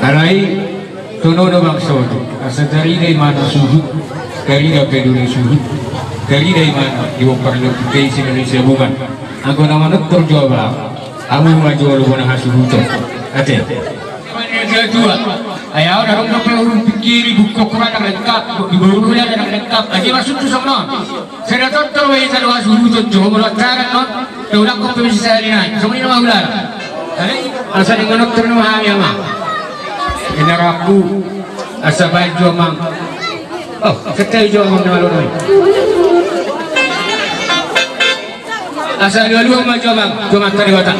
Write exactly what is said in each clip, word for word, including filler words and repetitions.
Alai, tong do bangso tu, asa tarida imana suhut, tarida pe dulu suhut, tarida imana di bompar lopi pe isi manu isi abungan. Anggo na manortor jo abang, hamu ma jo bona hasuhuton. Ate. Tua-tua. Ai au na adong dope hurung pikiri buku Quran na lengkap, di boru hula na lengkap. Aja masuk tu songon on. Sada tortor ma hita do hasuhuton jo, molo acara on, taulak ko pe bisa sahali nai. Songon i nama hula. Asa ni manortor nama hami ama. Ina rapu, asa baen jo amang. Oh, ketel jo amang nama loroi. Asa alualuhon ma jo amang, jo amang tadi watak.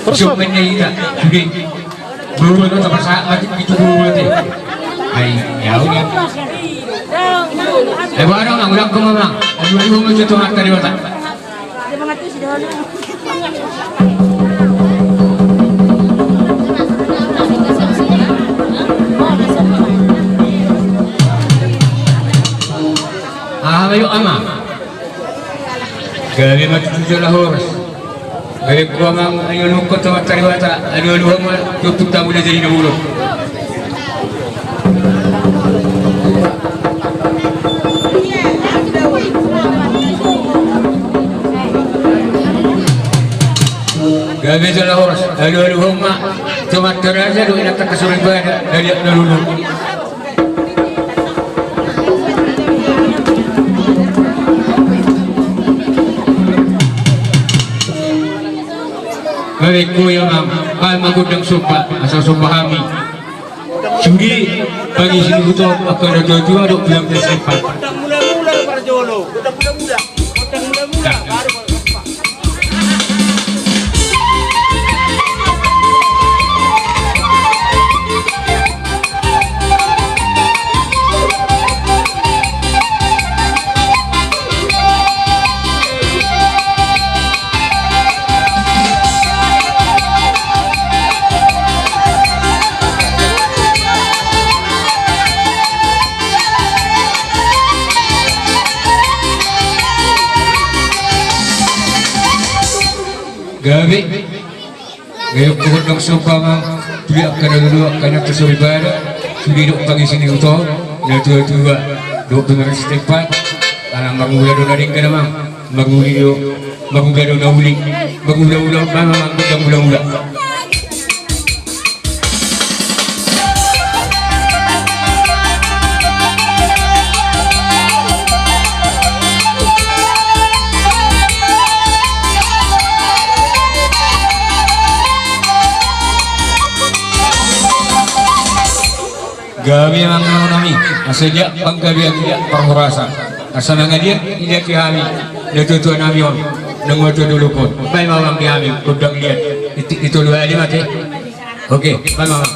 Terus, Sob. Sudah. Baru lo tak pasahat mati itu dulu nanti. Ai, ya udah. Eh, barang, udah ke mana? Aduh, aduh, mau jatuh harta di mata. Ah, ayo, ama. Gabe ma tutu jala horas. Gabe kuamang ayo lukot sama tariwata. Aduh, aduh, ama. Tutup tamu dia jadi dulu. Gabe jala horas. Aduh, aduh, ama. Cuma teraja do ina tak kesurupan dari lulu. Baik, kuya mam, kami magundang somba, asal somba kami. Sude pangisi ni huta, angka na tuatua dohot bilang na sempat. Gondang mula-mula parjolo, gondang mula-mula. Gondang mula-mula, baru. Gabe. Gabe huhundang somba ma, tu angka na lulu, angka na tuatua, sude dohot pangisi ni huta, na tuatua dohot bilang na sempat. Ala marmula do na denggan, amang. Marmula do, marmula do na uli. Marmula-ula, amang, marmula-ula. Gabe amang nami, asa dia panggabean dia parhorasan. Asa mangaliat idatihami na tuatua nami on, na matua dolok on. Baen ma amang di hami gondang liat. Itu, itu dua kali mate. Oke, baen ma amang.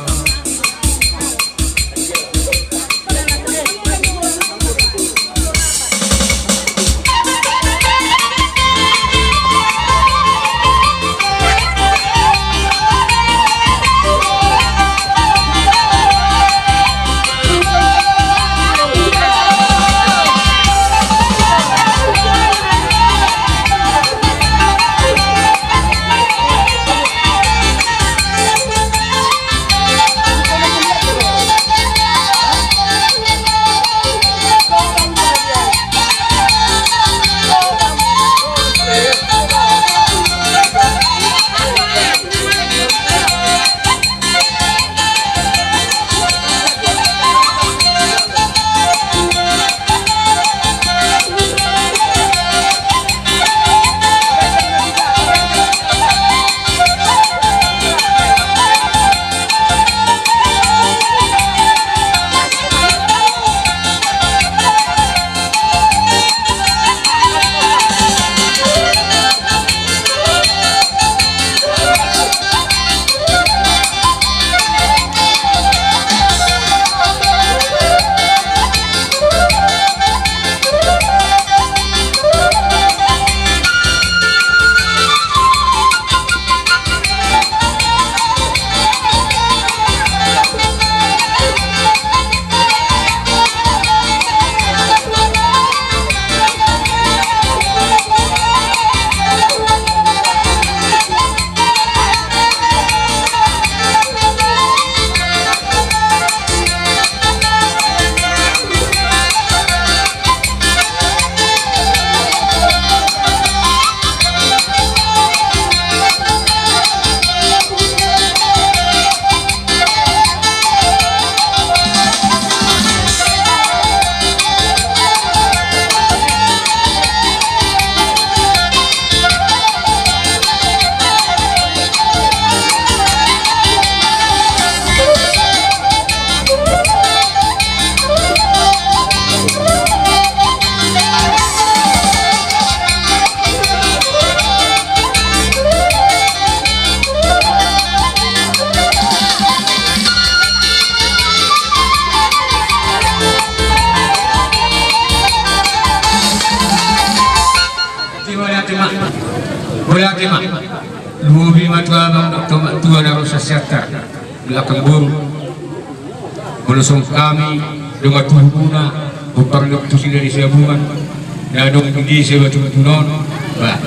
Mauliate ma. Mauliate ma. Lobi ma tu abang dohot tu omak tua na ro sian Siantar. Di angka boru. Molo songon hami dongan tubu muna, pomparan ni ompunta Silaban Siabungan, na adong di desa Batu Batunon, bah.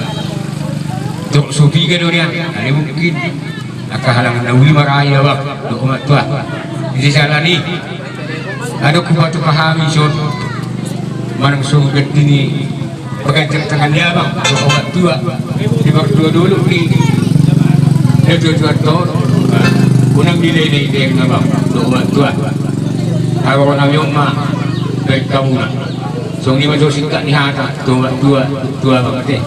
Tok so piga do nian, ale mungkin angka halangan na uli ma ra i abang dohot omak tua. Jadi sahalani, adong hupatupa hami son, manang songon ganti ni panggantian tangan ni abang dohot omak tua, di partua dolok ni na tua-tua on, unang dilehon-lehon abang dohot omak tua. Haroronami on ma baen hamuna. Songon i ma jo singkat ni hata tu omak tua, tu abang ate.